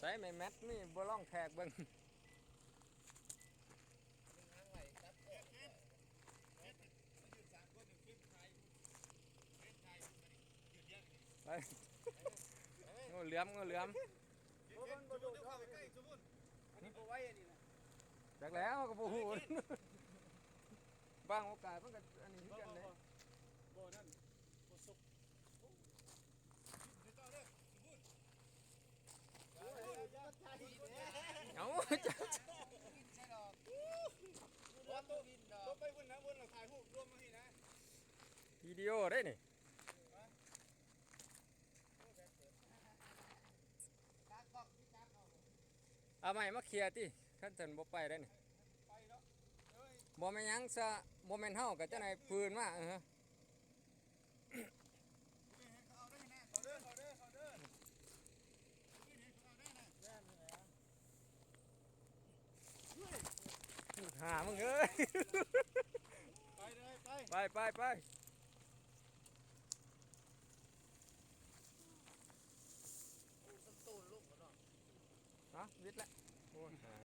ໃສ່ແມ່ແມັດນີ້ ບໍ່ລອງແທກເບິ່ງ. ໄປ ງູເຫຼືອມ ງູເຫຼືອມ. ໂອ້ ມັນບໍ່ໂດດດອກ ອັນນີ້ບໍ່ໄຫວ ອັນນີ້ນະ. ຈັກແລ້ວ ເຮົາກໍບໍ່ຮູ້ ບາງໂອກາດມັນກໍອັນນີ້ຄືກັນເດ້. ບໍ່ ບໍ່ ບໍ່ນັ້ນ ບໍ່ສຸກ. ເອົາ ວິນໃສ່ດອກ ບໍ່ ບໍ່ ບໍ່ໄປວຸ້ນນະ ວົນລະຖ່າຍຮູບລວມມາພີ້ນະ. ວິດີໂອເດ້ນີ້. ເອົາໄມ້ມາເຄຍຕິ ຄັນຊັ້ນບໍ່ໄປໄດ້ນີ້. ບໍ່ແມ່ນຫຍັງຊະ ບໍ່ແມ່ນເຮົາກໍຈັ່ງໃດ ຟືນມາ ເອີ. ຫາມຶງເອີຍ. ໄປເລີຍ ໄປ ໄປ ໄປ ໄປ. ຮະ ວິດລະ ໂອ້ຍ.